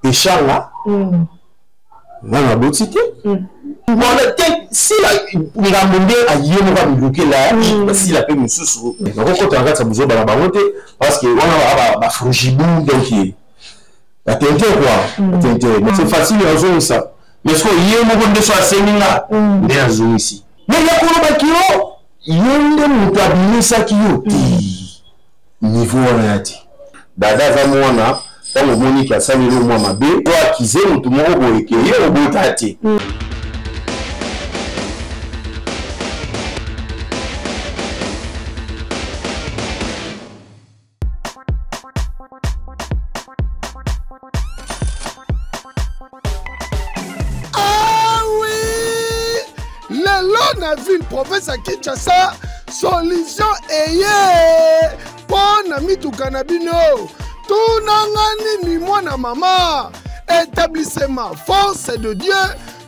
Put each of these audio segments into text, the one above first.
Peshanga nanu aboti te. Bona te sila ngambo nde aye moko amilukela basila mpe mosusu nakokota na kati ya buzoba na bango te, parce que wana bafrugibu, donc batente quoi, batente. Mais c'est facile azongisa, mais soki ye moko nde so asengi nga nde azongisi. Mais ya kolobaki yo, ye nde moto abimisaki yo te, niveau wana ya te. Dada aza mwana, ntango omoniki asaleli yo mwa mabe, to akize motu moko boye ke ye obota te. Ah oui, lelo na ville province ya Kinshasa, solution eye mpo na mituka na bino. Tunanga nini mwana mama? Établissement Force de Dieu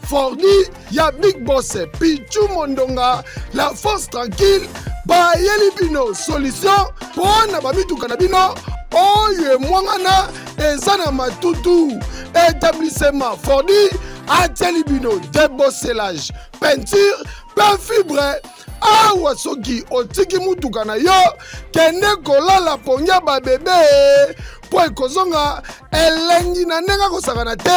Fordi ya Big Boss Pichu Mondonga, la force tranquille, bayeli bino solution mpo na bamituka na bino oyo emwangana eza na matutu. Établissement Fordi atieli bino débosselage, peinture mpe fibre. Awa soki otiki mutuka na yo, kende kolala pongi ya babebe mpo ekozonga elengi na ndenge akosakana te.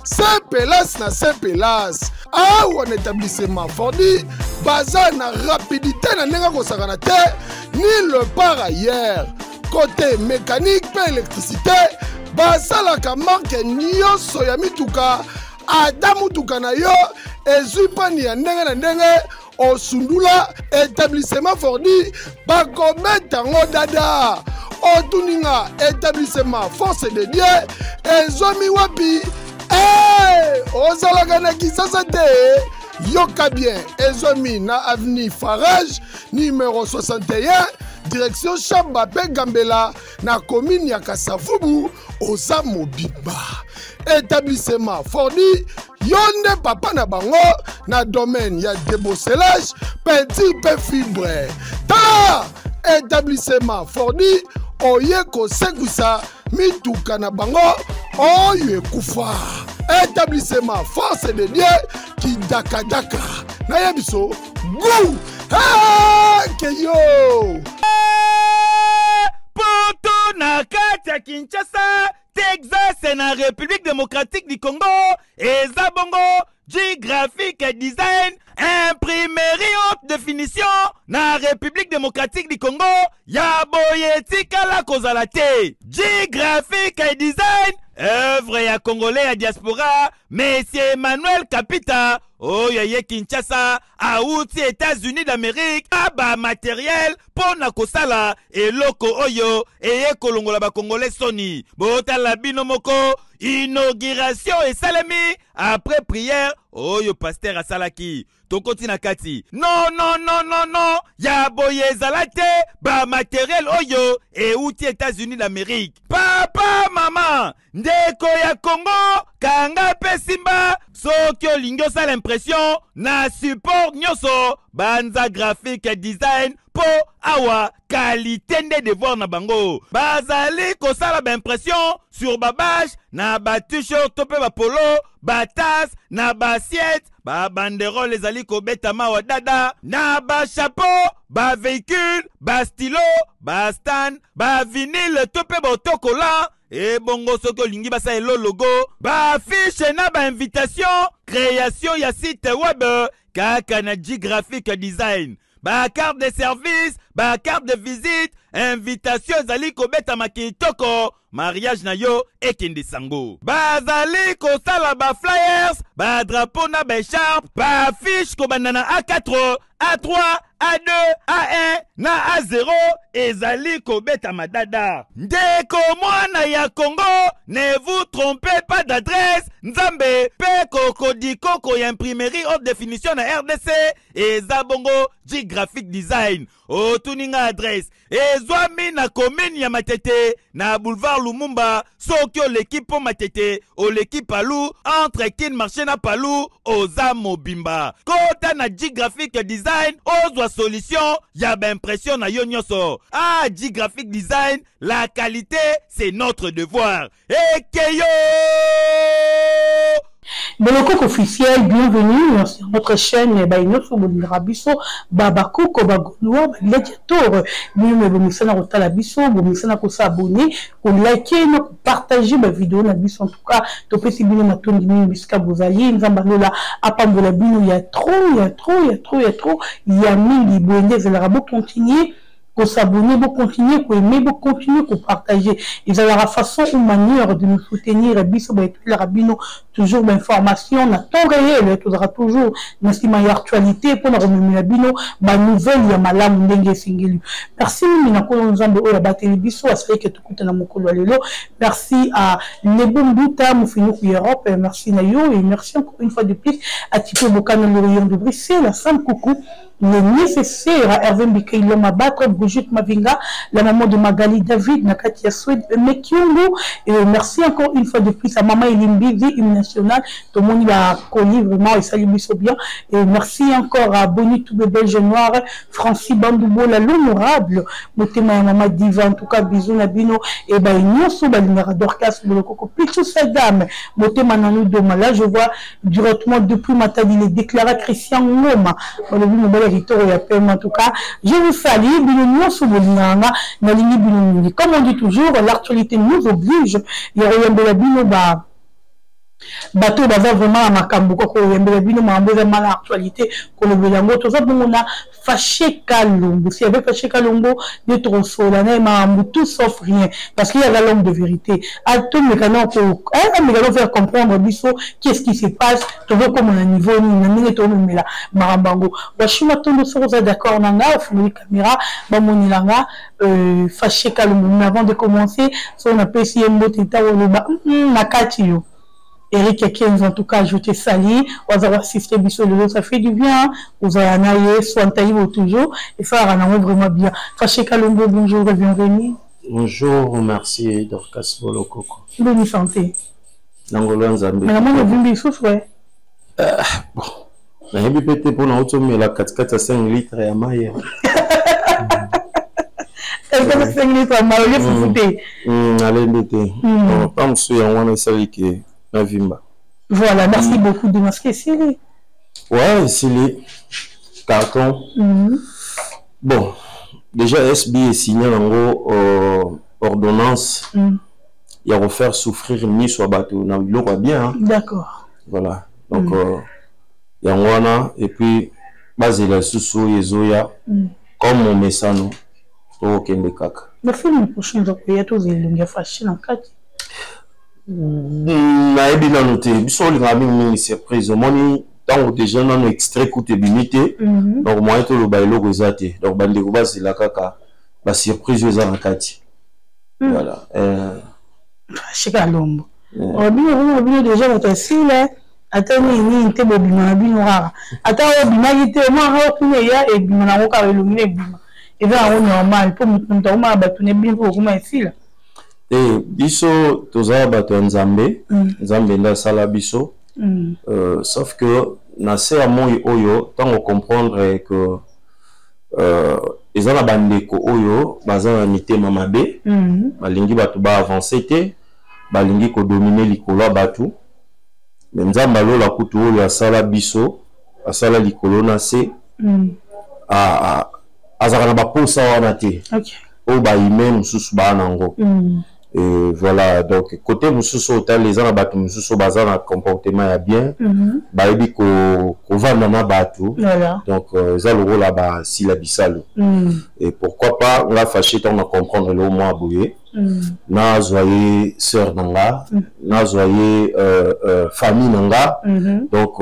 Sepelas na sepelas awa na établissement Fordi baza na rapidité na ndenge akosakana te, ni le par ailleurs. Côté mécanique mpe électricité, basalaka marke nyonso ya mituka. Ata mutuka na yo ezwi pani ya ndenge na ndenge, osundula établissement Fordi bakobeta yango dada. Otuninga établissement Force de Dieu ezwami wapi? Hey, ozalaka na Kisasa te? Yoka bien, ezwami na avenue Farage numéro 61, direction Chamba mpe Gambela, na commune ya Kasavubu. Oza mobimba établissement Fordi, yo nde papa na bango na domaine ya débosselage, peinture mpe fibre. Tala établissement Fordi oye kosekwisa mituka na bango oyo ekufa. Établissement Force de Dieu, kidakadaka nayebi so gu keyo. Poto na kati ya Kinshasa, Texas na République démocratique du Congo, eza bongo G-Graphic Design, imprimerie haute définition na République démocratique du Congo, ya boye etikala kozala te. G-Graphic Design, œuvre ya Congolais ya diaspora, Monsieur Emmanuel Kapita, oyo ye Kinshasa, awuti États-Unis d'Amérique, aba matériel mpo na kosala eloko oyo eye kolongola bakongole soni. Botala bino moko, inauguration esalemi après prière oyo pasteur asalaki. Tokoti na kati, non non non non non, ya boye ezala te. Bamateriel oyo euti États-Unis d'Amérique. Papa, mama, ndeko ya Kongo, kanga mpe simba. Soki olingi osala impression na support nyonso, banza Graphique Design, mpo awa qualité nde devoir na bango. Bazali kosala baimpression sur babage na ba-t-shirt to mpe bapolo, batasse na baassiette, babanderole ezali kobetama wa dada, na bachapeau, bavéhicule, bastylo, bastand, bavinyle to mpe baautocollant. Ebongo soki olingi basala elo logo, baaffiche na bainvitation, création ya site web, kaka na G-Graphic Design. Bacarte de service, bacarte de visite, invitation ezali kobetama kitoko, mariage na yo ekende sango. Bazali kosala baflyers, badrapeau na baecharpe, baaffiche kobanda na A4, A3, A2, A1 na A0 ezali kobetama dada. Ndeko mwana ya Congo, ne vous trompez pas d'adresse. Nzambe mpe kokodikoko ya imprimerie haute définition na RDC eza bongo G-Graphic Design. Otuni nga adresse, ezwami na commune ya Matete, na boulevard Lumumba. Soki oleki mpo Matete, oleki Palu, entre Kin Marché na Palu, oza mobimba. Kota na G-Graphic Design, ozwa solution ya baimpression na yo nyonso. Ah, G-Graphic Design, la qualité c'est notre devoir. Ekeyo. Bolokoko officiel, bienvenue sur notre chaîne baye nyonso bolingaka biso babakoko bagolois bagladiator bino bomisana kotala biso, bomisana kos'abonner, koliker na kopartager bavideo na biso. En tout cas, topesi bino matondi mingi bisika bozali. Nzambe alola apambola bino ya trop, ya trop, ya trop, ya trop, ya mingi. Boye nde ezalaka. Bocontinuer kos'abonner, bocontinuer koaimer, bocontinuer kopartager. Ezalaka façon ou manière de nous soutenir. Biso baetwelaka bino toujours bainformation na temps réel. Tozalaka toujours na nsima ya actualité mpona komemela bino banouvelle ya malamu ndenge esengeli. Merci mingi na Nkolo Nzambe oyo abateli biso, asalaki tokutana mokolo ya lelo. Merci à Lebo Mbuta Mofinuku Europe, merci na yo. Et merci encore une fois de plus à Tipe Bokana, l'Orient de Bruxelles, à Sam Coucou, le nécessaire, à Hervé Mbikei, l'homme à battre, Brigitte Mavinga, la maman de Magali David, Nakatia Swede, Mekyungu. Et merci encore une fois de plus à Maman Elimbizi, hymne national, tout le monde a connu vraiment, et salut biso bien. Et merci encore à Bonnie Toubé Belge Noir, Francis Bandoubo, l'honorable, Motema Maman Diva, en tout cas, bisous na bino, et ben, nyonso balingaka Dorcas Bolokoko, Pichou Sadam, Motema Nanou Doma. Là, je vois directement depuis Matadi, il déclara Christian Ngoma, balobi mobali ya kitoko ya pema. En tout cas, je vous salue, bino nyonso bolingaka nalingi bino mingi. Comme on dit toujours, l'actualité nous oblige ya koyambela bino ba bato baza vraiment na makambo kaka koyambela bino makambo eza ma na actualité, kolobela yango. Toza bongo na Faché Kalombo. Si avec Faché Kalombo nde tokosola na ye makambo tout sauf rien, parce qu'il y a l'homme de vérité. Atomeka na ameka no faire comprendre biso qu'est-ce qui se passe, tozokoma na niveau nini na ndenge tomemela makambo yango. Washima Tondo, soki oza d'accord na nga, ofungoli caméra, bamonela nga Faché Kalombo. Mais avant de commencer, so napesi ye mbote, ntango oloba na kati yo. Eric Kenz, en tout cas, je te salue. Oza assister biso lelo, ça fait du bien. Oza na ye, Swantaïbo toujours. Et ça, on vraiment bien. Faché Kalombo, bonjour et bienvenue. Bonjour, merci Dorcas Bolokoko. Bonne santé. Nangolo Nzambe. Mais la mono vimbi sous ouais. Bon. Nayebi pe te mpona otomela katikati ya 5 litre ya mai. Katikati ya 5 litre ya mai, olie fufu te? Nalembi te. Pa mosusu yango wana esali ke navimba. Voilà, merci beaucoup de masquer esili. Ouais, esili carton. Bon, déjà SB esigne yango ordonnance ya kofaire souffrir miso ya bato na biloko ya bien. Voilà, donc yango wana. Et puis bazela lisusu oyo ezoya comme momesano, tokokende kaka. Na film prochain eza koya, tozela elongi ya Faché na kati? Nayebi nano te. Biso olingaka mingimingi surprise. Omoni, ntango déjà nano extrait kutu ebimi te, donc moyen toloba eloko eza te. Donc bandeko bazela kaka basurprise oyo eza na kati. Voilà. Faché Kalombo, bino bino déjà bato asila ata nini nini te, bobima na bino kaka. Ata oyo obimaki te, mwa kuna eya ebima nango kaka, elongi na ebima, eza yango normal mpo moto na moto akomaka bato na bino mpo okoma esila. Te, biso toza bato ya Nzambe. Nzambe nde asala biso. Sauf que na se ya moi oyo, ntango comprendre que eza na bandeko oyo baza na mitema mabe, balingi bato baavance te, balingi kodominer likolo ya bato. Me Nzambe alola kutu oyo asala biso, asala likolo na se, azalaka na baposa wana te oyo bahumain mosusu baa nango. Et voilà, donc côté mosusu otala, eza na bato mosusu oyo baza na comportement ya bien, bayebi kovanda na bato. Donc eza lokola basila bisalo. Et pourquoi pas nga Faché, ntango na comprendre eloko mwa boye, nazwa ye sœur na nga, nazwa ye famille na nga. Donc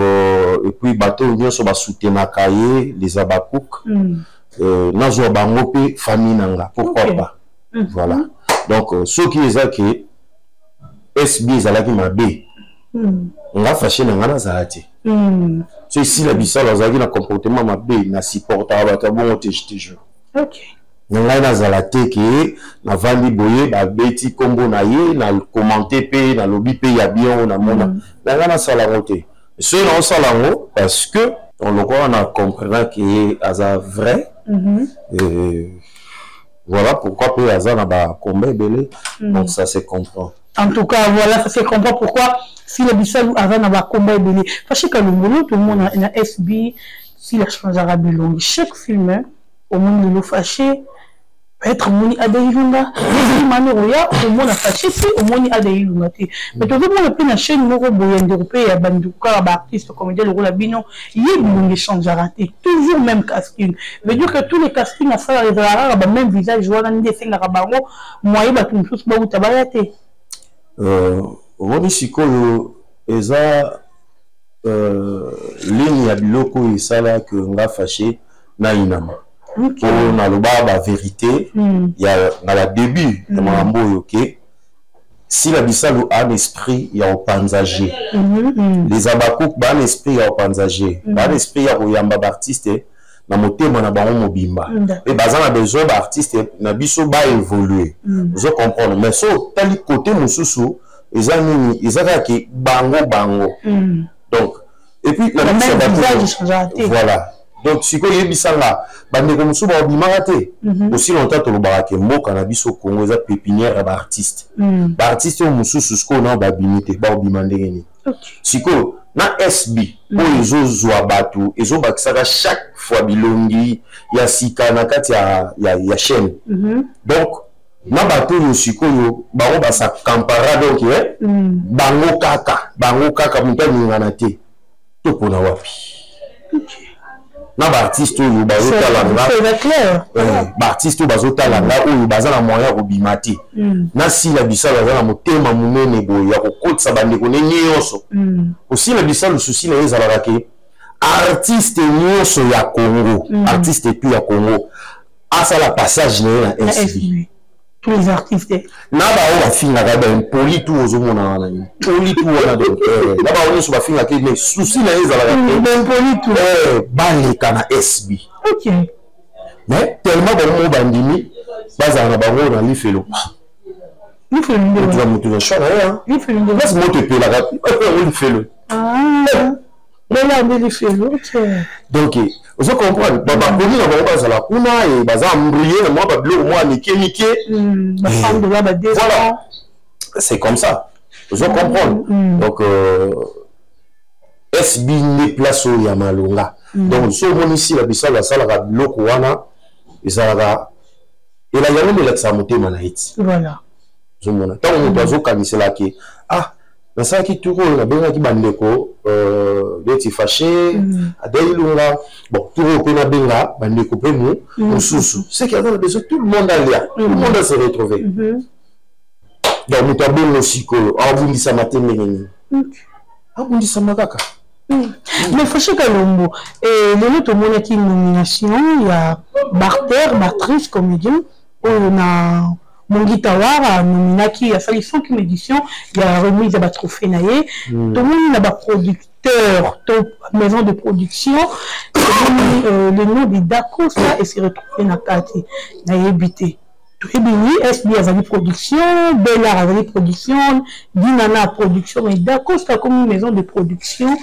et puis bato oyo nyonso basoutenaka ye, les Abakouk, nazwa bango mpe famille na nga, pourquoi pas? Voilà, donc soki eza ke SB ezalaki mabe, nga Faché na nga nazala te. So esila bisalo azalaki na comportement mabe, na supportaka bato ya bongo te, je te jure. Na ngai nazala te ke navandi boye, babeti nkombo na ye, na commenter mpe nalobi mpe ya bien oyo namona. Na ngai nasala yango te. Soki naosala yango, parce que lokola na comprena ke aza vrai. Et voilà pourquoi mpe aza na bakomba ebele. Donc ça se comprend. En tout cas, voilà, ça se comprend pourquoi Sila Bisalu aza na bakomba ebele. Fashi Kalungulu, tout le monde na SB, Sila changeara bilongi. Chaque film, omoni lelo Fashi, peut-être omoni Ade Ilunga, mani oya, omona Fashi si, omoni Ade Ilunga te. Mais tozomona mpe na chaîne moko boye ndeko mpe ya bandeko kaka baartiste comédien lokola bino, ye bilongi echangeara te. Toujours même casting. Veut dire que tous les castings asalaka ezalaka kaka ba même visage wana nde esengaka bango moye bato mosusu bauta baya te. Omoni sikoyo eza ligne ya biloko oyo esala ke nga Fâché nayinama po naloba bavérité ya na badébut ya makambo oyo ke Sila Bisalu a un esprit ya kopanza g les Abakouk ba un esprit ya kopanza g ba un esprit ya koyamba baartiste na motema na bango mobimba mpe baza na besoin baartiste na biso baévolue. Ozo comprendre? Mais so otali côté mosusu, eza nini? Eza kaka ke bango bango. Donc et puis na miso ya bato, voilà. Donc sikoyo oyebisanga bandeko mosusu baobimaka te. Aussi longtemps tolobaka ke mboka na biso Congo eza pépinière ya baartiste, baartiste oyo mosusu sikoyo nao babimi te, baobima ndenge nini? Sikoyo na SB oyo ezozwa bato, ezobakisaka chaque fois bilongi ya sika na kati ya chaîne. Donc na bato oyo sikoyo bango basakampara, donc bango kaka, bango kaka, moto aningana te, topona wapi na baartiste oyo bazotala nga? Baartiste oyo bazotala nga, oyo baza na moyen ya kobima te, na Sila Bisalu aza na motema monene boye ya kokotisa bandeko ne nyonso. Osila Bisalu, susi na ye ezalaka ke artiste nyonso ya Congo, artiste epu ya Congo asala passage na ye na SB. Tous les artistes. Na baoyo bafingaka, baimpoli tu ozomona wana, impoli tu wana, donc na baoyo nyonso bafingaka, mais susi na ye ezalaka te tu baleka na SB. Mais tellement bango moko bandimi bazala na bango na lifelo, motu na motu na choix na ye. Place moto epelaka yango lifelo. Belande lifelo, ok. Donc ozo comprendre, bakoni na bango bazala kuna e baza embrouillé na mwa babiloko mwa mike mike. Voilà, c'est comme ça, ozo comprendre. Donc SB nde place oyo ya malonga. Donc so omoni Sila Bisalo asalaka biloko wana, ezalaka ela yango nde elakisaka motema na ye ti. Ozomona ntango moto azokaniselaki: ah, nasalaki tour oyo, nabengaki bandeko neti Fâché, Ade Ilunga, bon, tour oyo mpe nabenga bandeko mpe mu mosusu, ce qui aza na besoin, tout le monde alia, tout le monde a se retrouver. Donc moto abongo sikoyo abundisama te ndenge nini? Abundisama kaka. Mais Fâché Kalombo, lelo tomonaki nomination ya Barter Bartrice comédien oyo na Mongita Wara nominaki, asali 5e édition ya remise ya batrophée na ye. Tomoni na baproducteur to maison de production, tomoni le nom de Dacosta ese retrouvé na kati. Nayebi te, toyebi wi SB azali production, Belar azali production, Dinana production, mais Dacosta akomi maison de production,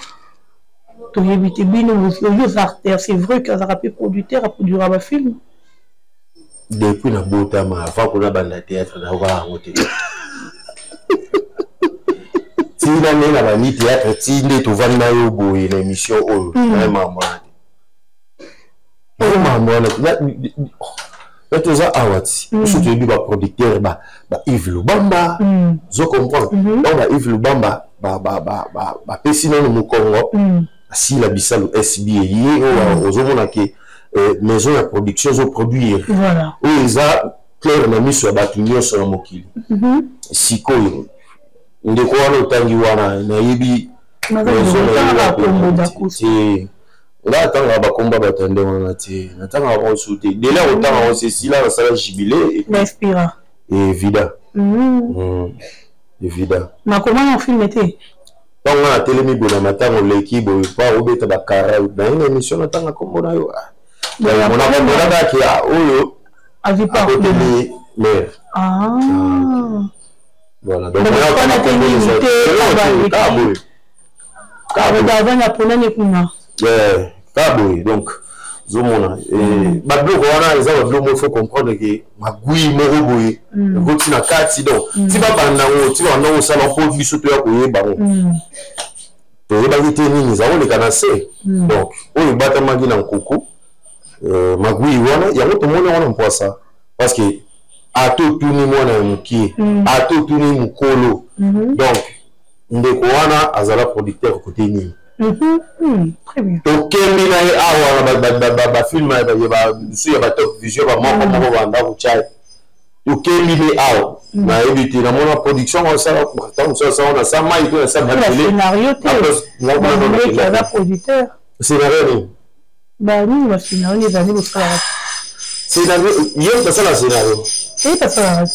toyebi te. Bino oyo oza artiste, c'est vrai que azalaka mpe producteur, aproduira bafilm? Depuis nabotama, avant kuna banda théâtre, nayoka yango te. Ntina nde na bandi théâtre, ti nde tovandi na yo boye na émission oyo, nayema wana te, nayema wana te. Toza awa ti biso toyebi baproducteur ba Yves Lubamba, ozo comprendre? Donc ba Yves Lubamba bapesi nano mokongo Asila Bisalu SB ye oyo ozomona ke maison ya production ezoproduire oyo eza claire na miso ya bato nyonso na mokili. Sikoyo ndeko wana otangi wana, nayebi te. Nga atangaka bakomba bato ya ndenge wana te, natangaka bango su te. Dele akotanga yango, sesila nasala jubilé evida evida. Nakoma na film te. Ntango nga natelemi boye na matanga, oleki boye pa obeta bakara na ye na émission, natanga nkombo na yo, monakaki oyo akoteli mare. Voilà, donc kaka boye kaka boye. Donc Ozomona babiloko wana eza babiloko moko, faut comprendre ke magui moko boye ekoti na kati. Donc ti babanda yango, ti babanda kosala mpo biso toya koyeba yango, toyebaki te nini eza koleka na se. Donc oyo ebatamaki na nkuku, magui wana, yango tomoni yango na mpwasa, parce que ata otuni mwana ya mokie, ata otuni mokolo, donc ndeko wana azala producteur kote nini? Tokembi na ye awa na bafilm biso ya batop vision, bamoko moko banda kotya. Tokembi ne awa, nayebi te, namona production osala ntango mosusu asala na sa mai to na sa scénario te. Scénario nini? Banini bascénario ezali bosalaka? Scénario, ye moto asala scénario. Ye tasalaka te.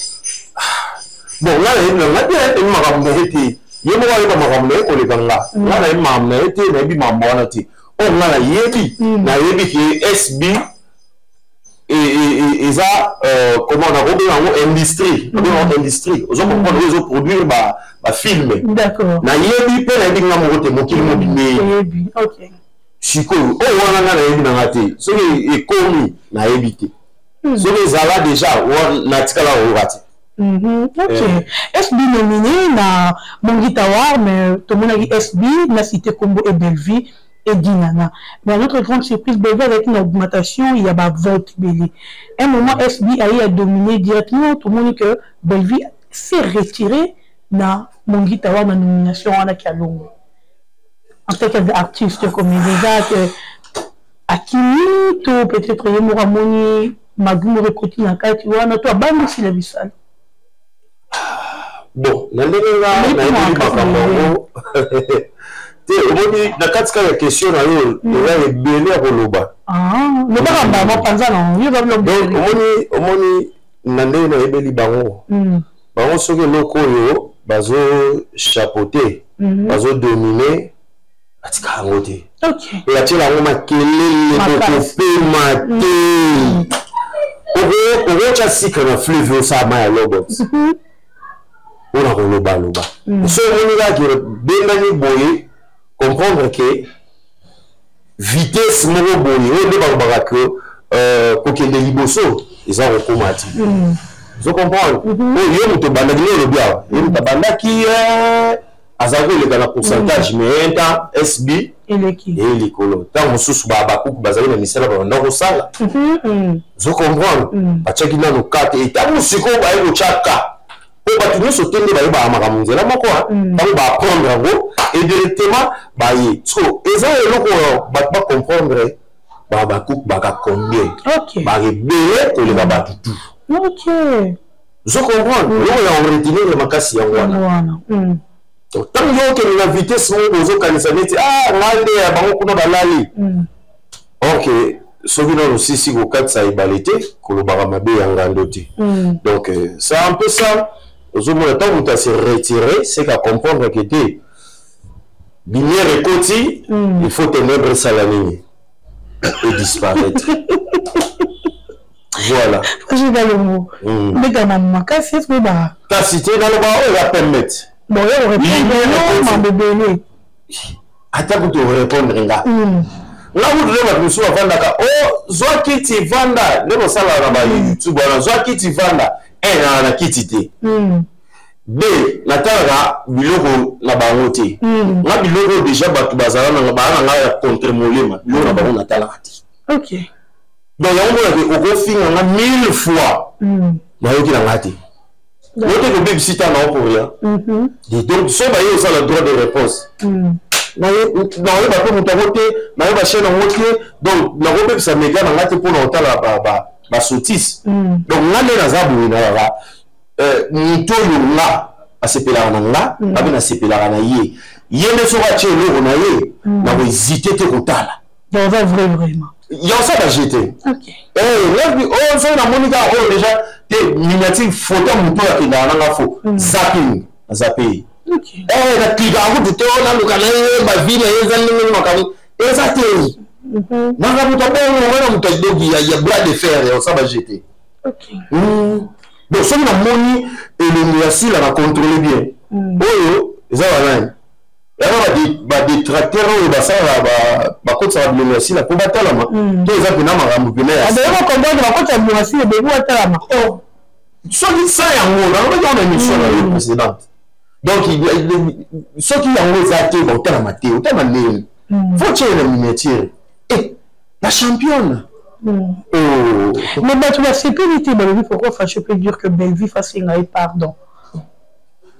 Bon, nga nayebi na nga te, nayebi makambo na ye te. Ye moko ayeba makambo na ye koleka nga. Nga nayebi makambo na ye te, nayebi makambo wana te. Oyo nga nayebi, nayebi ke SB eza, comment nakobenga yango, industrie, nabenga yango industrie, ozo comprendre, oyo ezoproduire bafilm. Nayebi mpe nayebi nga moko te, mokili mobimba eyebi. Sikoyo oyo wana nga nayebi na nga te. Soki ekomi, nayebi te. Soki ezala déjà, natikala koyoka te. Ok, SB nominé na Mongita Award, mais tomonaki SB na cité kombo et Bellevue et Dinana. Mais à notre grande surprise, Bellevue avec une augmentation, il y a ba vote belé. Un moment, SB a eu à dominer directement, tout le monde que Bellevue s'est retiré na Mongita Award, na nomination wana ki alongo. En tant qu'artiste comme déjà que akimi to peut-être ye moko amoni magui moko ekoti na kati wana to abandisila bisala. Bon, na ndenge nga nayebi makambo yango te, omoni na kati kaka ya question na yo eza ebele ya koloba. Lobaka mbama panza na yo. Donc omoni na ndenge nayebeli bango, bango soki eloko oyo bazochapeauter, bazodominer, batika yango te. E atiela yango makelele, bokopema te. Okotya sika na fleuve, osala mai ya lobot mpona kolobaloba. So omoni kaka bendani boye, comprendre ke vitesse moko boye oyo nde balobaka ke kokende liboso eza kokóma ti. Ozo comprendre, oyo ye moto ebandaki nde olobi awa, ye moto abandaki azalaki koleka na pourcentage, mais un temps SB eye likolo. Ntango mosusu bakuku bazali na misala babanda kosala, ozo comprendre, batiaki nano ka te. Ntango sikoyo baye kotya ka, mpo bato nyonso te nde bayebaka makambo nzela moko. Ntango baapprendre yango et directement baye siko, eza eloko oyo bato bacomprendre, bakuku baka combien, barebele koleka bato tu. Ozo comprendre, eloko ya koretenir makasi yango wana. Ntango yo okende na vitesse moko, ozokanisa neti ah, ngai nde ya bango kuna balali. Ok, soki nano osisi kokatisa ebale te, kolobaka mabe ya ngando te. Donc c'est un peu ça. Ozomona ntango moto ase retire, c'est qu'à comprendre ke te, lumière ekoti, il faut ténèbre esala nini? Et disparaître, voilà. Kalongo, mbetama makasi, est-ce que ba Kasi te, naloba oyo eza pembe te. Bon, yo korépondre mambo ebele. Ata kutu orépondre nga, nga kutu nde bato mosusu bavandaka o zwa kiti vanda, nde bosalaka na bayoutube wana, zwa kiti vanda. Un, naa na kiti te. B, natalaka biloko na bango te. Nga biloko oyo déjà bato bazala na baa na ngai ya contre molema, biloko na bango natalaka te. Donc yango monake okofinga nga mille fois, nayoki na nga te, yo te kobebisi ta nao pour rien. Donc so baye osala droit de réponse, nakoyeba mpe moto yango te, nayeba chaîne yango te, donc nakobebisa média na nga te mpona kotala basotise. Donc nga nde naza boye, nalaka moto oyo nga asepelaka na nga, nga mpe nasepelaka na ye. Ye nde soki atie eloko na ye, nakohésite te kotala. Donc oza vrai vraiment. Yango sa baje te. Oyo soki namoni kaka oyo déjà te, miniature, photo ya moto oyo akendaka nanga, fo zapping, nazape ye, naklikaka kutu te. Oyo naluka na ye bavi na ye eza ndenge makambo eza te, nanga moto abongo wana, moto adoki ya bras de fer ya osa baje te. Donc soki namoni elongi ya Sila, na contrôle bien oyo eza banani. Yango badétracteur oyo basalaka, bakotisaka bilongo ya Sila mpo batalama to eza mpena makambo mpena ya comprendre, bakotisa bilongo ya Sila ebeki batalama. Soki sa yango nalobaki yango na émission na yo précédente, donc soki yango eza te, baotalama te. Otalama ndenge faut tie na miniature e la championne. Oh. Mais bato basepeli te, balobi pourquoi Fache peut dire que Bellevue fasenga ye pardon,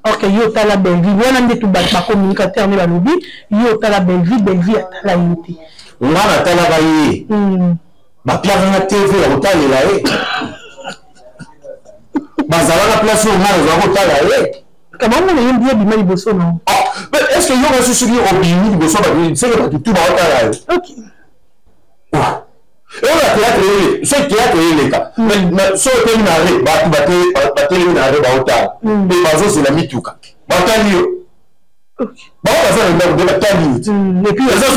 or que yo otala Bellevue wana nde to bato bacommunicateur nde balobi yo otala Bellevue, Bellevue atala yo te. Nga natalaka ye, bapiaka nga TV ya kotalela ye, bazalaka place oyo nga nazala kotala ye. Kabango na ye mbi abima liboso na Est ce que yo kasi soki obimi liboso bato, seke bato tu baotala yo? Oyo ya théâtre ele, soki théâtre eleka, soki oteli na re, bato batelemi na re, baotala mpe bazozela mituka, batali yo. Bango baza na ndako nde batali yo te, eza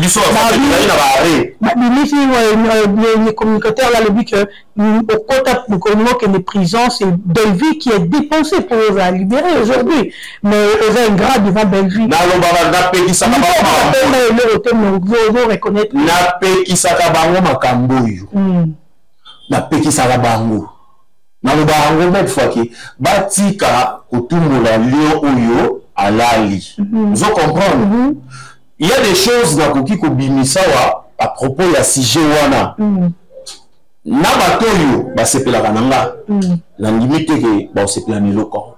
biso bazali na baare. Babimisi les communicateurs là, alobi que okota okende prison, c'est Bellevue qui est dépensé pour ozala libéré aujourd'hui, mais oza ingrat devant Bellevue. Nalobaka, napekisaka. Eloko te, ozo reconnaître. Napekisaka bango makambo oyo, napekisaka bango, nalobaka yango maintes fois ke batika kotumbola lion oyo alali. Ozo comprendre, il y a des choses nakoki kobimisa wa à propos ya sujet wana na bato oyo basepelaka na nga, nandimi te ke baosepela na eloko.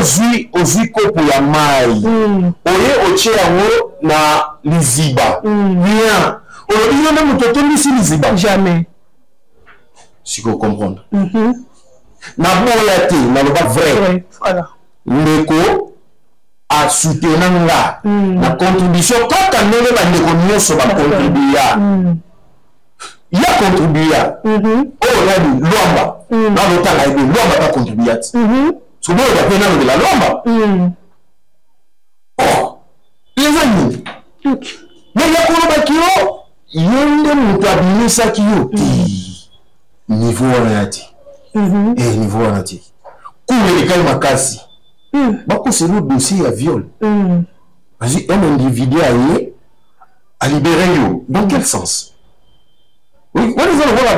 Soki ozwi kopo ya mai, oye otie yango na liziba bien, olobi yo nde moto otondisi liziba? Jamais. Sikoyo comprendre, naboya te, naloba vrai, ndeko asoutenant nga na contribution kaka ndenge bandeko nyonso bacontribua. Ya contribua oyo nani? Lwamba, nalotanga ebe Lwamba ta contribua ti soki boyoka mpe nalobela Lwamba. Oh, eza nini? Mais ya kolobaki yo, yo nde moto abimisaki yo te, niveau wana ya te, niveau wana te, kuna elekali makasi. Bakosela dossier ya viol, bazwi un individu aye alibere yo, dans quel sens? Wana eza lokola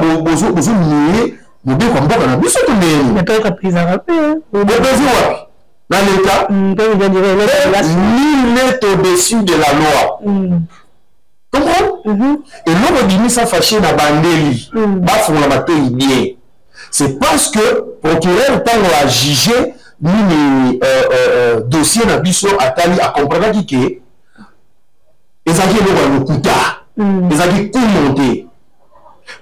bozonie mobeko ya mboka na biso to ndenge? Bopesi wapi na l'État? Nul n'est au-dessus de la loi, comprendre. Eloko ebimisa Fache na bandeli, bafungola matoi bien, c'est parce que procureur, ntango ajuge nini, dossier na biso, atali, acomprenaki ke ezalaki eloko ya lokuta, ezalaki coup monté,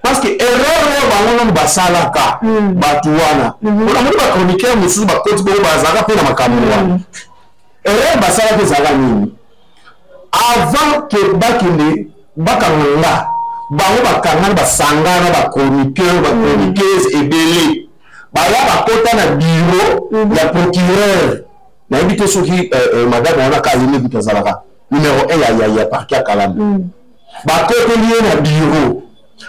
parce que erreur oyo bango nano basalaka, bato wana, onamoni bachroniqueur mosusu bakoti bongo, bazalaka mpe na makambo wana. Erreur basalaka ezalaka nini? Avant ke bakende bakanga nga, bango bakangana, basangana, bachroniqueur, bachroniqueuse ebele baya, bakota na bureau ya procureur. Nayebi te soki madame wana ka ye nde kutu azalaka numéro 1 ya parquet ya Kalamu. Bakoteli ye na bureau,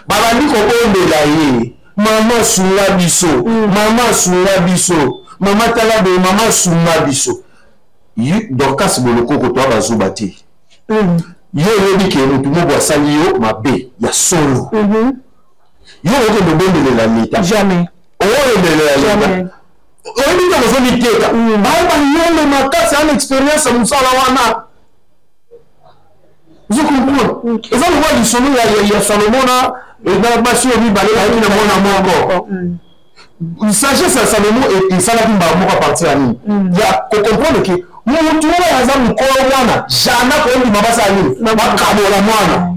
babandi kobondela ye: "Mama, sunga biso, mama, sunga biso, mama, tala boye, mama, sunga biso." Dorcas Bolokoko, toa bazoba te. Yo oyebi ke motu moko asali yo mabe ya solo, yo okende obondelela leta? Jamais. Okoyendelela leta, oyebi te kozoliteka baye bayombe makasi ana expérience ya mosala wana. Ozo comprendre, eza lokola lisolo ya Salomo na basi oyo mibale bayaki na mwana moko. Sagesse ya Salomo esalaki mbala moko à partir ya nini? Ya kocomprendre ke motu oyo aza mokolo mwana, jamais koyondima basala nini, bakabola mwana.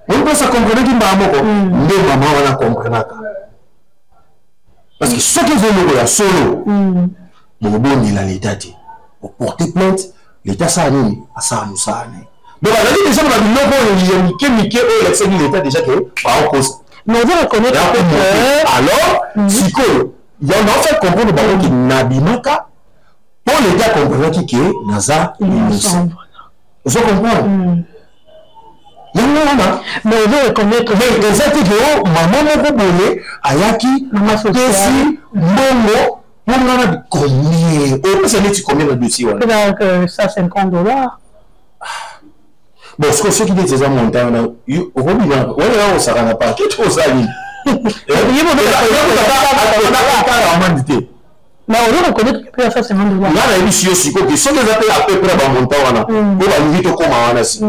Oyi mpesa comprenaki mbala moko nde mama wana comprenaka, parce que soki eza eloko ya solo, bokobondela leta te, oporte plainte, leta asala nini? Asala mosala na ye. Donc azali déjà na babiloko oyo ya mike mike oyo elakisaki leta déjà ke baokosa. Mais ozo reconnaître que alors sikoyo yango naofait comprendre bango ke nabimaka mpo leta comprenaki ke naza innocent. Ozo comprendre? Yango wana. Mais ozo reconnaître. Mais eza te ke o mama moko boye ayaki apesi mbongo mpo nga na combien, opesa neti combien na dossier wana? Peut-être 150 $. Bon, sikoyo soki neti eza montant wana, okobima wana ya osaka na parquet to osali amende te. Mais ozo reconnaître que 150 $. Nga nayebisi yo sikoyo ke soki eza mpe à peu près bamontant wana po balingi tokóma wana, si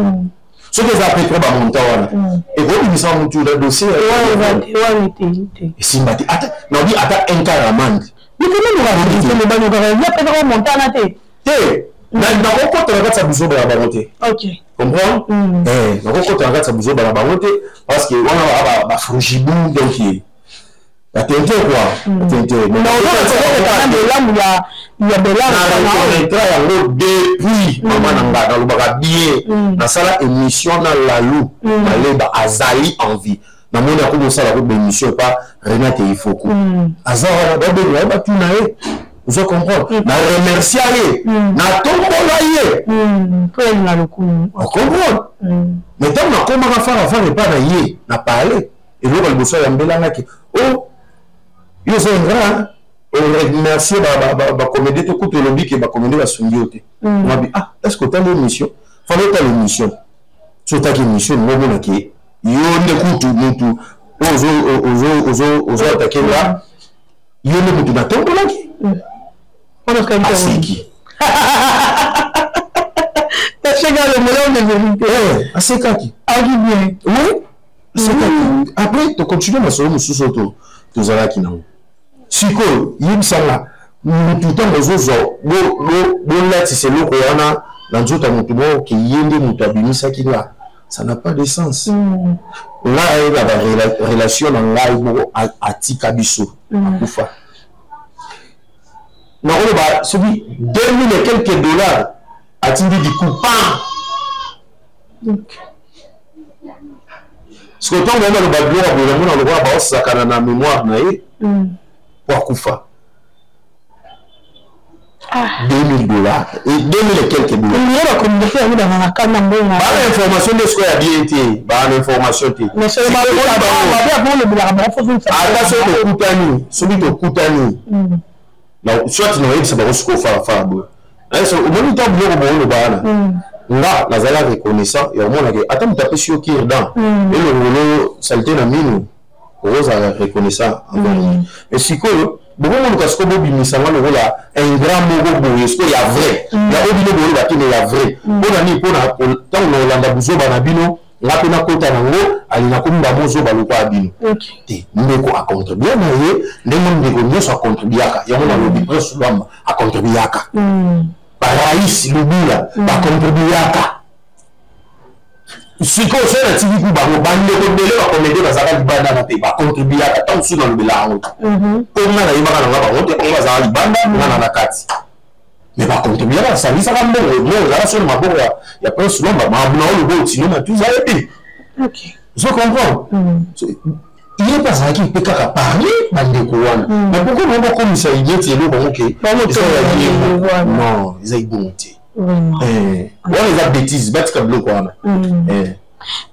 soki eza à peu près bamontant wana, ekobimisa mutu na dossier. Esimba te, ata nabi ata un quart amende. Te. Te, nakokota na kati ya buzoba ya bango te. Comprendre, nakokota na kati ya buzoba na bango te, parce que wana bafrugibu, donc batente quoi, batente. Belamu ya belamu. Nareconnaîtra yango depuis mama na nga. Nalobaka bien, nasala émission na Lalu Maleba, azali en vie. Namoni akomi osala ko baémission pa Renate Ifoku, aza wana, babenga ye, batuna ye. Ozo comprendre, na remercia ye, natombola ye. Po elinga lokumu. Ocomprendre, mais ntango nakomaka fara fara epa na ye na parle, eloko ya liboso ayambelangaki: o yo oza ingrat, oremercie bacomédie te, kutu olobi ke bacomédie basungi yo te. Omabi: ah, est ce que otali émission? Fallait otala émission. So otaki émission, ngo omonaki yo nde kutu mutu ozo attaquer nga, yo nde mutu natombolaki. Aseki. Aseka, le melon de vérité. Asekaki. Aki bien. Oui, asekaki. Après tocontinue masolo mosusu oyo tozalaki nango. Sikoyo yebisanga, mutu ntango ozozwa bolatisa eloko wana na nzoto ya motu moko ke ye nde moto abimisaki nga, ça n'a pas de sens. Ngai ayeba barelation na ngai moko atika biso, akufa. Nakoloba soki 2000 et quelques dollars atindi du coup, pan. Sikoyo ntango bango baloba biloko ya boye, namona lokola baosakana na mémoire na ye po akufa. 2000 $ et 2000 et quelques dollars. Ye bacommuniqué yango bangaka na mbongo. Bana information nde sikoyo ya bien te, bana information te. Ata soki tokutani, soit nakoyebisa bango sikoyo farafara boye: omoni ntango biloko booloba wana, nga nazala reconnaissant ya omonake ata moto apesi yo cure-dent elongolo saleté na mino, okozala reconnaissant envers ye. Mais sikoyo bokomoluka sikoyo bobimisanga lokola ingrat moko boye. Sikoyo ya vrai ya oyo bino boyeba te, mais ya vrai mpona nini? Mpona ntango na kolanda buzoba na bino, nga mpe nakota nango, ali nakomi bamozoba lokola bino te. Ndeko acontribue na ye ndenge ndeko nyonso acontribuaka. Yango nalobi, Prince Lwamba acontribuaka, barais Lubula bacontribuaka. Sikoyo soki natiki ku bango, bandeko ebele bacomédie bazalaka libanda na mpe bacontribuaka. Ntango mosusu nalobela yango te, mpo nga nayebaka na nga bango te. Bango bazalaka libanda, nga na kati, mais bacontribuaka, basalisaka mbongo. Mbongo ezalaka so na maboko ya Prince Lomba, makambo na oloba otino matuza yebi. Ozo comprendre, ye mpe azalaki mpe kaka parmi bandeko wana. Mais pourquoi bango bakomisa neti eloko yango ke eza ya ye? Non, eza ebongo te, wana eza bêtise. Batika biloko wana.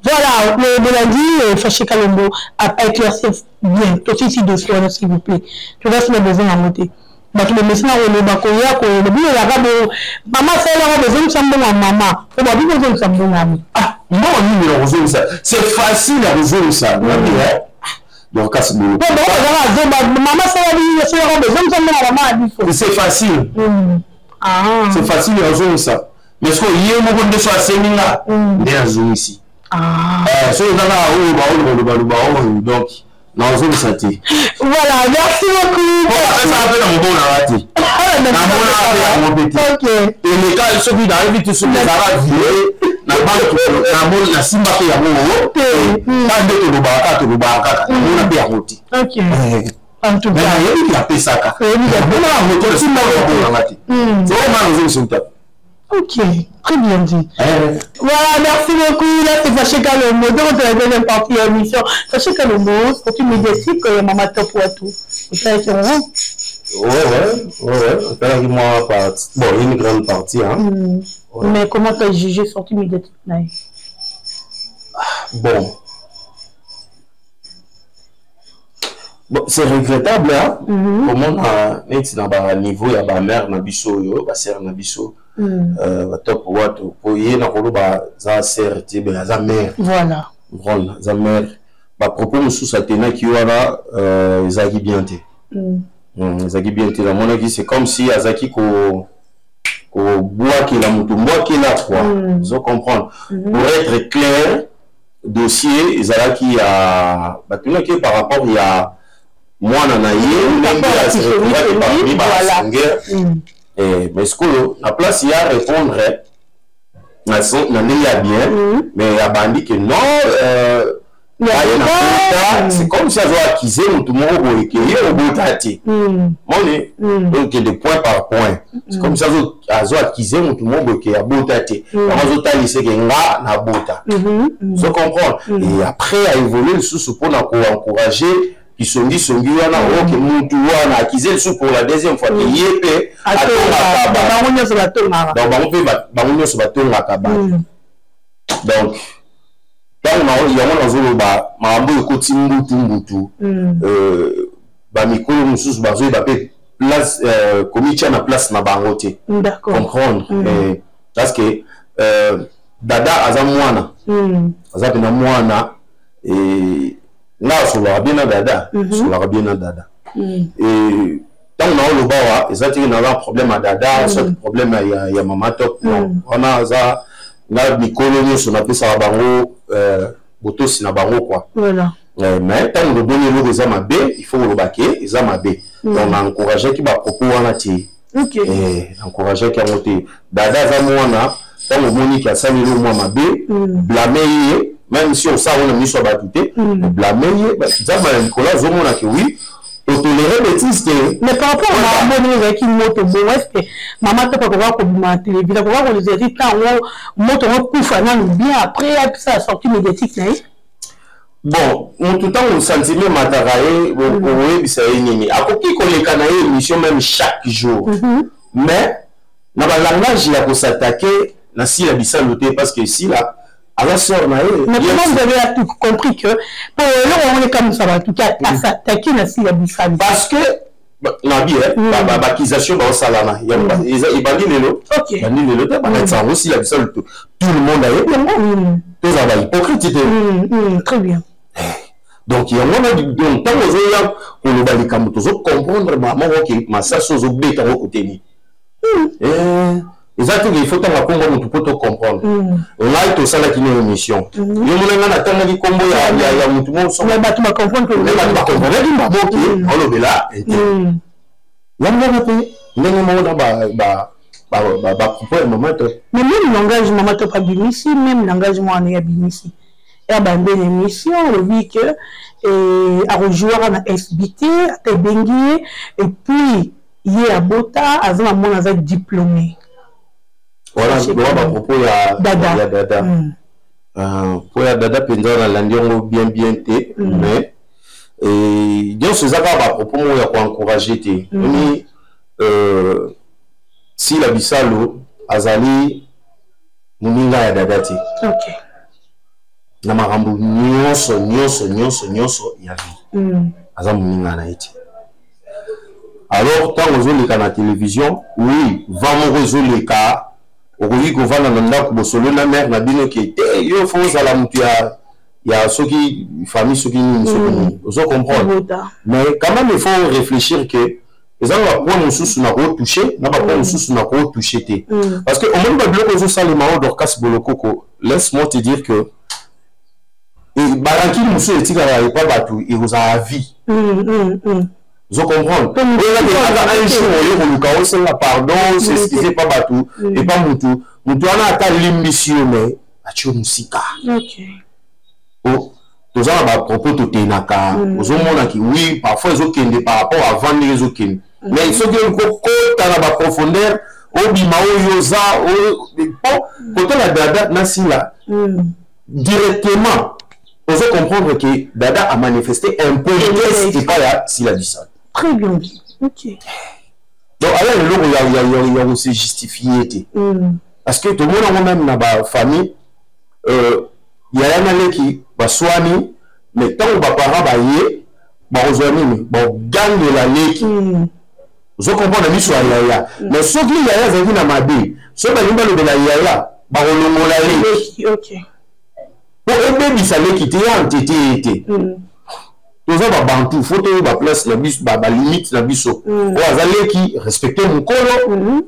Voilà, le Belandi, Faché Kalombo a éclairci bien. Tout de suite, dossier, s'il vous plaît. Tu vas se mettre besoin à monter. Bato bamesi na koloba, koya koloba bino elaka bo mama asalelaka, bozongisa mbongo ya mama po babi bozongisa mbongo ya Ah, mbongo nini na kozongisa? C'est facile ya kozongisa, nabi donc kasi boye. Po bango bazaka azoba, mama asaleli asalaka, bozongisa mbongo ya mama ya biso. C'est facile, c'est facile ya kozongisa. Mais soki ye moko nde so asengi nga nde azongisi. Soki eza kaka oyo baolobaloba oyo, donc nazongisa te. Voilà, merci beaucoup. Apesaka mpe na mobonaka te, namonaka mpe yango mpe te. Eleka soki nayebi te, soki ezalaka vie na banque, nasimba mpe yango te. Ka nde tolobaka kaka, tolobaka kaka, namona mpe yango te. Nayebi apesaka, namona yango te, nasimba mobonanga te. Soko nga nazongisa te. Ok, très bien dit. Voilà, merci beaucoup. Là, c'est Faché Kalombo. Donc, c'est la deuxième partie de l'émission. Faché Kalombo, sortie médiatique, Mama Top Watou. Vous savez, c'est vrai. Ouais. Moi, partie. Bon, une grande partie, hein. Ouais. Mais comment tu as jugé sortie médiatique? Bon, bon, c'est regrettable, hein? Komona neti na baniveau ya bamare na biso oyo, basere na biso, batop wato, po ye na koloba aza sere te, be aza mare. Voilà. Comprendre, aza mare. Bapropos mosusu atenaki wana ezalaki bien te. Ezalaki bien te. Namonaki c'est comme si azalaki ko kobwakela moto mbwakela, quoi. Ozo comprendre? Pour être clair, dossier ezalaki ya batunaki ye par rapport ya mwana na ye, ndenge aseretrouvaki parmi basongeur. Mais sikoyo, na place ya répondre na ndenge ya bien, mais abandi ke non, aye na bota. C'est comme si azo accuser motu moko boye ke ye obota te. Moni okende point par point, c'est comme si azo accuser motu moko boye ke abota te, yango azotalisa ke nga nabota. Ozo comprendre? Et après aévolue lisusu mpona koencourager kisongisongi wana, oke mutu wana accuser lisusu pour la deuxième fois ke ye mpe atongaka. Bango nyonso batongaka. Donc bango mpe, bango nyonso batongaka bato. Donc ntango yango nazoloba, makambo ekoti mbutu mbutu, bamikolo mosusu bazoyeba mpe place komitia na place na bango te. Comprendre, parce que Dada aza mwana, aza mpena mwana. Nga asolaka bien na Dada, asolaka bien na Dada. Ntango naoloba wa, eza tiki naza problème ya Dada, soit problème ya Mama Top, non. Wana aza nga mikolo nyonso napesaka bango botosi na bango, quoi. Mais ntango loboni eloko eza mabe, il faut koloba ke eza mabe. Donc na encourageaki bapropos wana te, encourageaki yango te. Dada aza mwana. Ntango omoniki asaleli mwa mabe, blâme ye, même si osala ngo na miso ya bato te, blâme ye. Nzambe na likolo azomona ke oui, otoléré bêtise te. Mais par rapport à makambo ndenge ezalaki moto bongo, est ce que Mama Top akoka kobima na télévision, akoka kozela ntango moto yango kufa nanu bien, après apesa sortie médiatique na ye? Bon, motu ntango sentiment emataka ye, okoyebisa ye nini? Akoki koleka na ye émission même chaque jour, mais na balangage ya kos'attaquer na Sila Bisalo te, parce que Sila aza sœur na ye. Mais comment vous avez compris que po eloko yango ekamwisa bato ki as'attaquer na Sila Bisalo? Parce que nabi baaccusation baosalana ebandi lelo, ebandi lelo te. Balakisa yango Sila Bisalo, tout le monde ayebi yango. Tozala bahypocrite te. Très bien. Donc yango wana, donc ntango ozoya koloba likambo, tozocomprendre moko ke masasi ozobeta yango kote nini. Eza te ke il faut tanga nkombo motu mpo tocomprendre. Ngai tosalaki no émission, yo mona ngai natangaki nkombo ya motu moko. Bato bacomprendaki mbaboke olobela ete yango wana mpe ndenge moko na bapropos ya Mama Top. Mais même langage Mama Top abimisi, même langage mwana ye abimisi ya bande na émission, alobi ke akojouaka na SBT ata ebengi ye, et puis ye abota, aza na mwana, aza diplômé. Wana bapropos ya Dada. Ya Dada. Po ya Dada mpenza nalandi yango bien bien te, mais nyonso eza kaka bapropos moko ya koencourage te. Oni Sila Bisalo azali moninga ya Dada te na makambo nyonso nyonso nyonso nyonso ya vie. Aza moninga na ye te. Alors ntango ozoleka na télévision, oui, va moko ezoleka, okoki kovanda na ndako, bosolo na mare na bino ke te, yo fo ozala motu ya soki famille, soki nini, soki nini, ozo comprendre? Mais quand même il faut réfléchir que eza na bapoint mosusu na kootouche, na bapoint mosusu na kootouche te, parce que omoni babiloko ezosalema oyo. Dorcas Bolokoko, laisse moi te dire que barancune mosusu etikaka epa bato, ekozala vie. Ozo comprendre? Aka un jour oye koluka osenga pardon, s'excuse epa bato, epa mutu, mutu wana ata alimbisi yo, mais atie yo mosika. Toza na bapropos totenaka, ozomonaki oui, parfois ezokende par rapport avant ndenge ezokende, mais soki okokota na baprofondeur, obima oyo oza po kotala Dada na Sila directement, ozo comprendre que Dada a manifesté impolitesse epai ya Sila Bisalo. Très bien dit, ok. Donc aya eloko ya kose justifier te, parce que tomona yango même na bafamille. Yaya na leki baswani, mais ntango baparent baye, bakozwa nini? Bagangela leki. Ozo comprendre miso ya yaya. Mais soki yaya azalaki na mabe, soki balingi balobela yaya, bakolongola leki po ebebisa leki te, ya ntete ye te. Toza babantu, faut toyeba place na biso, balimite na biso. Oyo aza leki, respecte mokolo. Oyo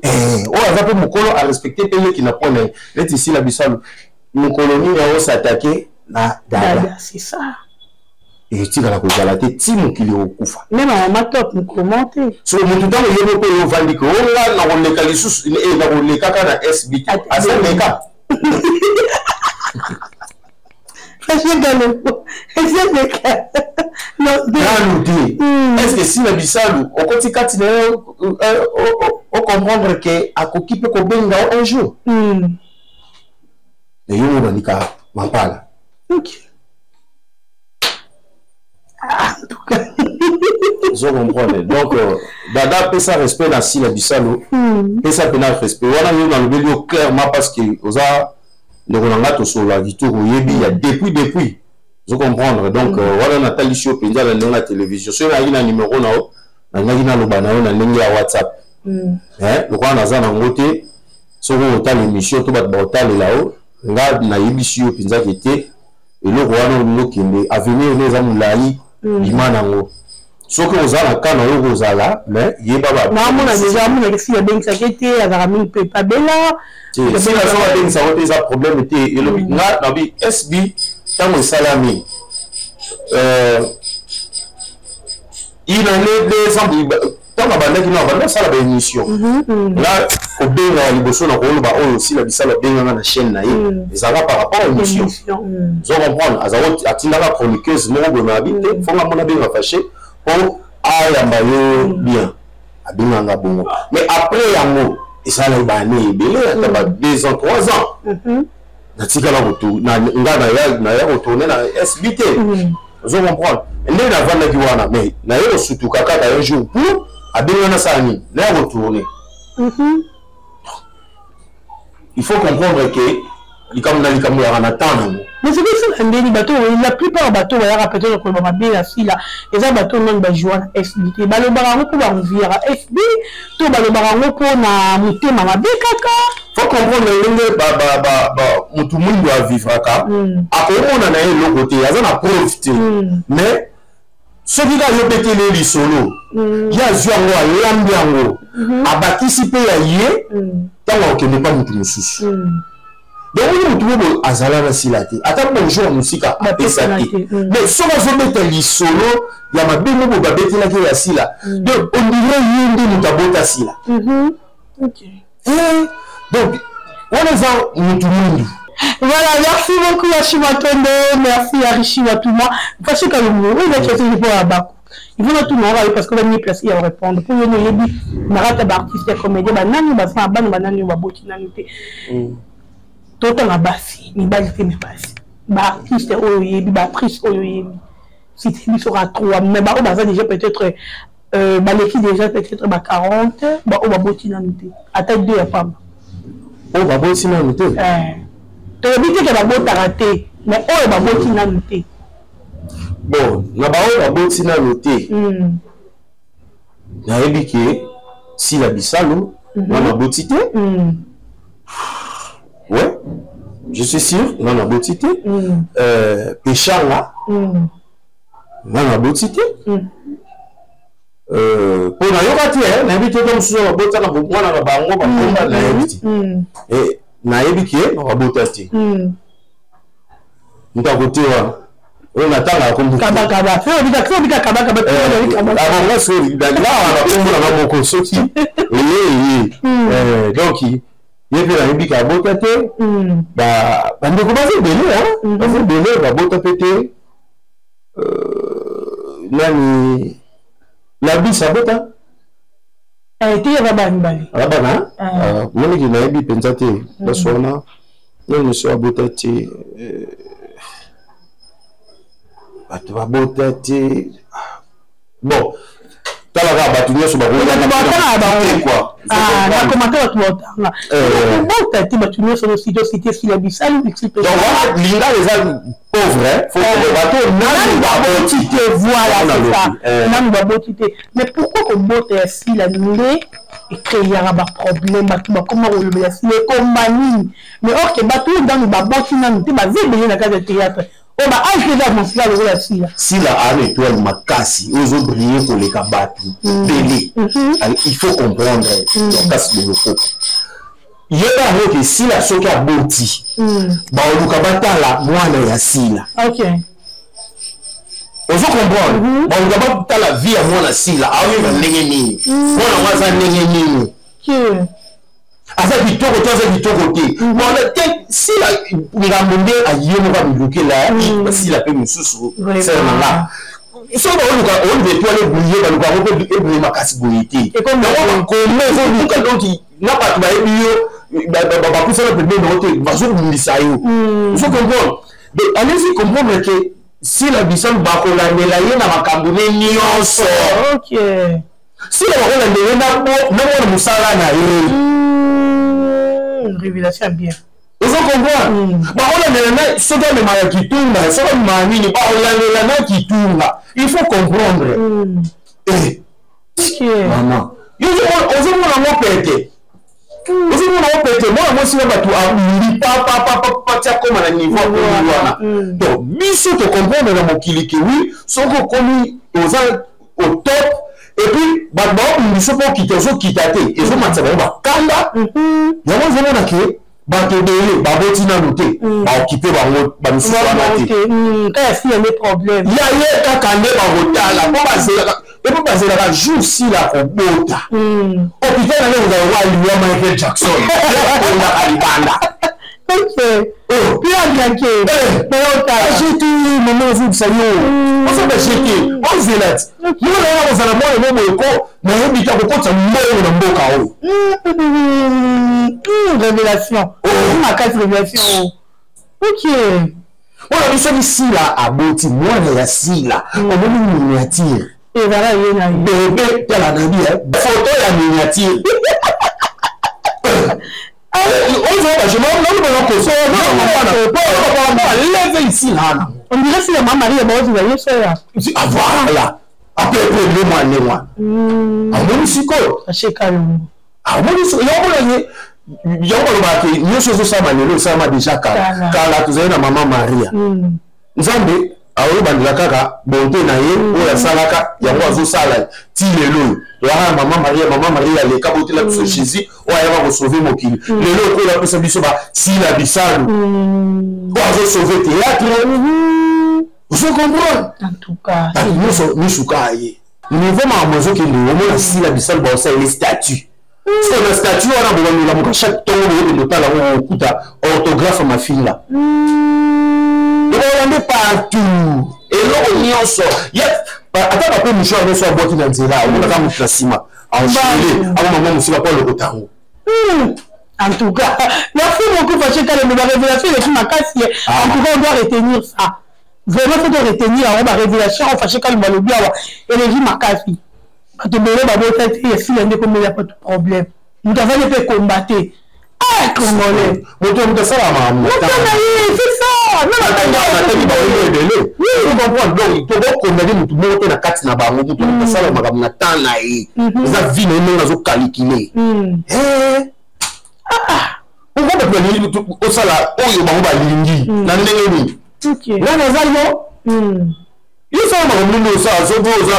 aza mpe mokolo, arespecte mpe leki na point na ye. Neti Sila Bisalu, mokolo nini aosatake na Dada? C'est ça. Etikala kozala te ti mokili okokufa. Même mama Top, mokolo te. So motu ntango ye moko oyo ovandi ke onga na koleka lisusu, na koleka kaka na SB te, aza leka. Nanu te. Est ce que Sila Bisalu okoti kati na ye, ocomprendre ke akoki mpe kobenga yo un jour? Mais yo mobandika mampala. Ok. Ah, en tout cas. Ozo comprendre. Donc Dada, pesa respect na Sila Bisalu. Pesa mpena respect wana. Yo nalobeli yo clairement parce que oza ndeko na nga, tosolola kitoko, oyebi ya depuis. Ozo comprendre. Donc wana natalisi yo mpenza na ndenge ya télévision. Soki nayaki na numéro na yo, nalingaki naloba na yo na ndenge ya WhatsApp. Lokola naza nango te, soki otala émission to bato baotalela yo, nga nayebisi yo mpenza ke te, eloko wana olingi okende, avenir no eza molai. Bima nango. Soki oza na ka na yo, kozala, mais yeba. Naamona déjà, amonaka esi abengisaki te, azalaka mingi mpe pabela. Sila soki abengisako te, eza problème te. Elobi nga nabi SB, ntango esalami une année, 2 ans, ntango abandaki no abandi asala baémission, nga kobengaka liboso na koloba oyo Sila Bisala abenganga na chaîne na ye, ezalaka par rapport à émission. Ozo comprendre, azalaki atindaka chroniqueuse moko boye na abi te, fonga mona abenga Faché mpo ayamba yo bien. Abenganga bongo, mais après yango esalaki baannée ebele, ata ba 2 ans, 3 ans, natikala nga naya kotourne na SB te. Ozo comprendre nde navandaki wana, mais naye kosutuka kaka un jour pour abenga nasala nini, naya kotourne. Il faut comprendre que likambo na likambo yaka na temps nango. Mais soki esala ndeni, bato, la plupart ya bato bayaka peut-être koloba mabe ya Sila, eza bato nani bajoua na SB te. Balobaka yango mpo baenviaka SB to balobaka yango mpo na motema mabe kaka? Faut comprendre ndenge motu mwindu avivraka. Akomona na ye eloko te, aza na preuve te, mais soki kaka yo beteli ye lisolo, ye azwi yango, alambi yango, abakisi mpe ya ye, ntango akokende pa motu mosusu. Donc oyo motu oyo azala na Sila te, ata bonjour ya mosika apesa te, mais soki azobeta lisolo ya mabe moko babetelaki ya Sila, donc on dirait ye nde moto abota Sila. Donc wana eza motu mwindu. Voilà, merci beaucoup Fachi Matondo, merci à Richi Watuma. Fachi Kalungu, oui, la question pour Abakou. Il faut tout le parce que mieux placé à répondre. Pour nous, yebi, narata ba artiste ya comédien, ba nani ba sa ba nani ba boti nani te. Totanga basi, mibali te, mais basi. Ba artiste oyo yebi, ba actrice oyo yebi. C'était biso à trois, mais ba oyo baza déjà peut-être baleki déjà peut-être ba 40, ba oyo baboti nanu te. Ata deux ya pamba. Oyo baboti nanu te? Toyebi te ke babotaka te, mais oyo baboti nanu te. Bon, na baoyo baboti nanu te, nayebi ke Sila Bisalo nanu aboti te. Ouais, je suis sûr, nanu aboti te. Peshanga nanu aboti te. Mpo nayoka te, nayebi te, to mosusu babotaka mwana na bango bakomba, nayebi te. Nayebi ke babota te. Moto akote wana oyo natangaka kombo Kabakaba nanga moko, soki eye eye. Donc ye mpe nayebi ka abota te. Bandeko baza ebele, baza ebele babota mpe te. Nani, Labis abota? Te, yaka bana mibale. Aza bana moniki, nayebi mpenza te place wana. Nani so abota te? Bato babota te. Bon, Tala kaka bato nyonso bakobatanga bango na commentaire, bato baotanga kobota te, bato nyonso osite osite Sila Bisalu. Donc lingala eza pauvre, bato nanu baboti te. Voilà, c'est ça, nanu baboti te. Mais pourquoi kobota ya Sila nde ecréaka baproblème? Bato bakoma kolobela Sila ekoma nini, mais or que bato oyo nanu baboti nanu te, baza ebele na kati ya théâtre oyo ba âge eza mosika lokola Sila. Sila ana étoile makasi oyo ezobrille koleka bato ebele. Il faut comprendre. Donc kasi boloko yeba yango ke Sila soki aboti, baoluka batala mwana ya Sila. Ozo comprendre? Baoluka batala vie ya mwana Sila, aoyeba ndenge nini, mwana ngo aza ndenge nini, aza kitoko to aza kitoko te. Bona te, Sila ngambo nde aye moko amilukela. Sila mpe mosusu sere na nga, soki baoluka oluka étoile ebrille, baluka yango mpe ebrille makasi boye te. Yango bakoma ezoluka, donc na bato bayebi yo, bapusana pembeni nango te, bazobundisa yo. Ozo comprendre? Donc allez-y comprendre que Sila Bisalu bakolandela ye na makambo ne nyonso. Sila bakolandela ye na mwana mosala na ye. Révélation bien. Ozo comprendre? Bakolandela na soki amemaka kitunga, soki amemaka nini, bakolandela na kitunga. Il faut comprendre. Mama, ozomona ngo pete, ozomona ngo pete. Mwana mwasi na bato abimbi papapapapa ti akóma na niveau akomi wana. Donc biso tocomprendre na mokili ke oui, soki okomi oza au top et puis bato baobimbi biso mpo okita, ozokita te, ezomatisa bango bakanda. Yango ozomona ke bato ebele baboti nanu te, baokipe bango bamisusu wana te. Ya ye kaka nde bakotala mpo bazelaka, epo bazelaka jour Sila kobota, hôpital nange kozala wa liwa Michael Jackson ondaka libanda. Jete mama ozobisa yo, ozoba jete, ozela ti mwana wana kozala mwana mo boye ko nayebi te akokotisa mbongo na mboka oyo. Révélation makasi, révélation, ok. Mpona biso soki Sila aboti mwana ya Sila, omoni miniature ezala ye na ye. Bebe, tala na bi photo ya miniature leve ici là. On dirait si ya mama Maria baozela ye so ya. Voilà, à peu près nde mwana nde mwana amoni sikoyo. Asheka yongo. Amoni yango monanye, yango balobaka ke nyonso ezosalama lelo esalama déjà kala kala. Tozali na mama Maria. Nzambe aoyebandela kaka bonte na ye oyo asalaka, yango azosala ti lelo oyo. Toyaka na mama Maria, mama Maria aleka botela biso Jésus oyo ayaka kosauve mokili. Lelo okoyo apesa biso basila Bisalu oyo azosauve théâtre. Ozo comprendre? En tout cas. Bato nyonso misuka ye niveau makambo ezokende, omona Sila Bisalu baosaleli statut. So na statut wana bobandolamuka chaque ntongo, boyokende otala yango, okuta orthographe mafinga ekolande partout, eloko nyonso. Ata bape mouchoir nyonso abwaki na nzela, omonaka motu na nsima enchaîné akoma mosika po alokota yango. En tout cas, merci beaucoup, Faché Kalembe. La révélation est makasi. En tout cas, on doit retenir ça. Vraiment, il faut retenir la révélation. Faché Kalembe, le bien, énergie makasi. Bato ebele babota te, esila nde komela pas de problème. Moto azali mpe combattre. Ah, congolais. Moto moto asala makambo. Moto na ye, c'est ça. Nataki bango ebele, comprendre. Donc tokokondane motu moko te na kati na bango. Moto moto asala makambo na temps na ye, eza vie na ye ndenge azocalcule. Pourquoi bato balingi osala oyo bango balingi na ndenge nini? Nga naza yo, yo sala makambo nini osala. Soki oza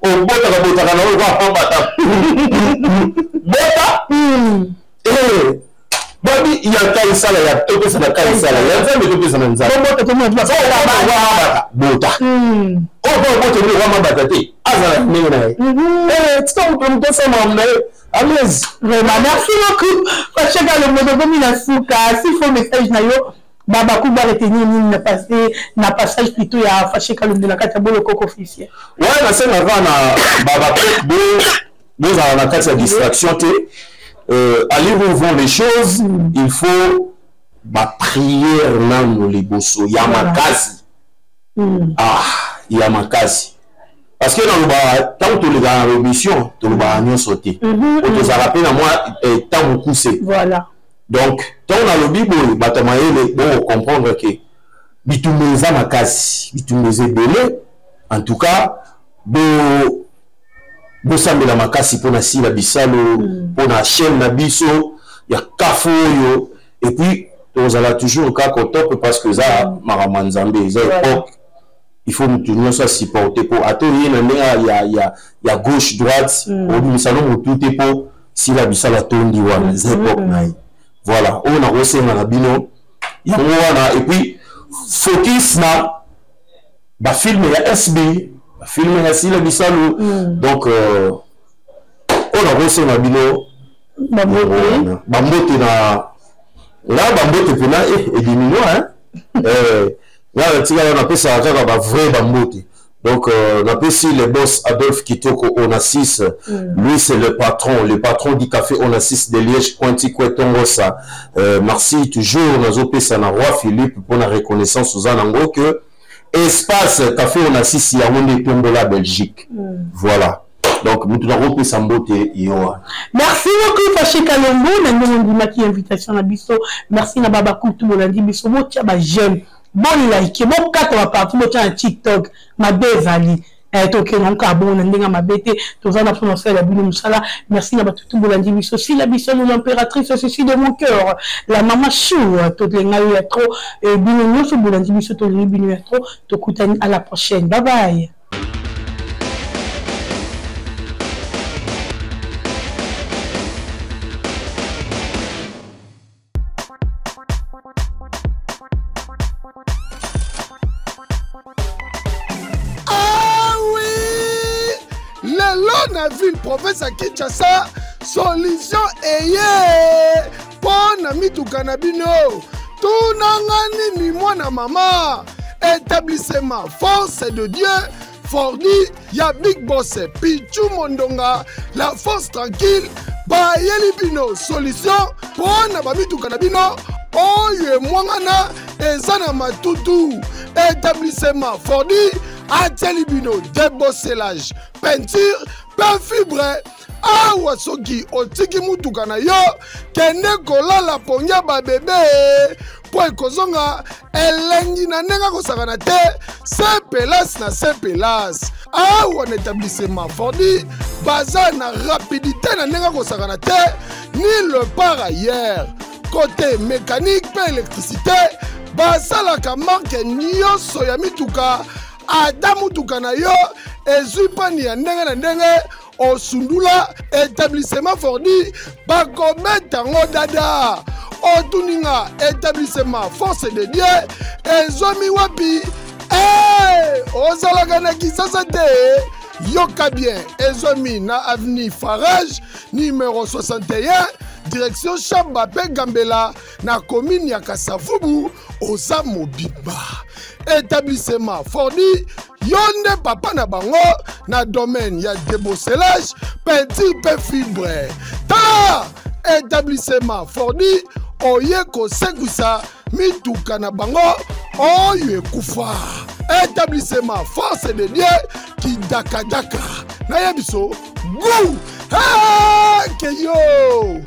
obotaka botaka na oyo kwa bota babi ya ka esala ya topesa na ka esala ya Nzambe, topesa na Nzambe bota oyo mpo obota nde wamabata te, azala ndenge na ye. Tika moto moto asala makambo na ye à l'aise. Vraiment, merci beaucoup, Faché Kalombo. Tokomi na suka. S'il faut message na yo, babaku baretenir nini na passé, na passage plutôt ya Faché Kalombo na kati ya Bolokoko officiel? Ouais, nasengaka na babaku bozala na kati ya distraction te. Aller où vont les choses, il faut baprière nano liboso ya makasi. Ah, ya makasi. Parce que nalobaka ntango tolekaka na émission, tolobaka nyonso te, po tozalaka mpe na mwa temps mokuse. Voilà. Donc ntango nalobi boye, bato ya mayele bokocomprendre ke bitumba eza makasi, bitumba eza ebele. En tout cas, bo bosambela makasi mpona Sila Bisalo, mpona chaîne na biso ya kafu oyo. Et puis tozala toujours kaka au top, parce que eza makambo ya Nzambe, eza époque, il faut mutu nyonso asupporte, mpo ata oye na ndenge ya gauche, droite, obimisa no motu te, mpo Sila Bisalo atondi wana, eza époque na ye. Voilà oyo nakosenga na bino yango wana. Et puis focus na bafilme ya SB, bafilme ya Sila Bisalo. Donc oyo nakosenga bino. Bambote. Bambote na nga, bambote mpena ediminoa. Nga natikala napesaka kaka bavrai bambote. Donc napesi le boss Adolphe Kitoko Onassis. Lui, c'est le patron, le patron du café Onassis de Liège, Pointi Kwetongosa. Merci toujours nazopesa na roi Philippe mpona reconnaissance oza nango que espace café Onassis yango nde etombola Belgique. Voilà, donc mutu nakopesa mbote ye wana. Merci beaucoup, Faché Kalombo, na ndenge ondimaki invitation na biso. Merci na babakutu bolandi biso. Botia baj'aime, bolike, bokata baparti, botia na TikTok. Mabe ezali, tokende kaka bongo na ndenge ya mabe te. Toza na mpona kosalela bino mosala. Merci na bato tu bolandi biso. Sila Biso, l'impératrice, ceci de mon cœur, la mama chou, tolinga yo ya trop. Bino nyonso bolandi biso, tolingi bino ya trop. Tokutani à la prochaine, bye bye. Ah oui, lelo na ville province ya Kinshasa, solution eye mpo na mituka na bino. Tunanga nini, mwana mama? Établissement Force de Dieu Fordi ya Big Boss Pichu Mondonga, la force tranquille, bayeli bino solution mpo na bamituka na bino oyo emwangana, eza na matutu. Établissement Fordi atieli bino débosselage, peinture mpe fibre. Awa soki otiki mutuka na yo, kende kolala pongia babebe, mpo ekozonga elengi na ndenge akosakana te, se pelase na se pelase. Awa na établissement Fordi, baza na rapidité na ndenge akosakana te, ni le par ailleurs. Côté mécanique mpe électricité, basalaka marque nyonso ya mituka. Ata mutuka na yo ezwi panne ya ndenge na ndenge, osundula, établissement Fordi bakobeta yango dada. Otuninga, établissement Force de Dieu ezwami wapi? Hey, ozalaka na Kisasa te? Yoka bien, ezwami na avenue Farage numéro 61, direction Chamba mpe Gambela, na commune ya Kasavubu. Oza mobimba, établissement Fordi, yo nde papa na bango na domaine ya débosselage, peinture mpe fibre. Tala, établissement Fordi oye kosekwisa mituka na bango oyo ekufa. Établissement Force de Dieu, kidakadaka nayebi so gu keyo.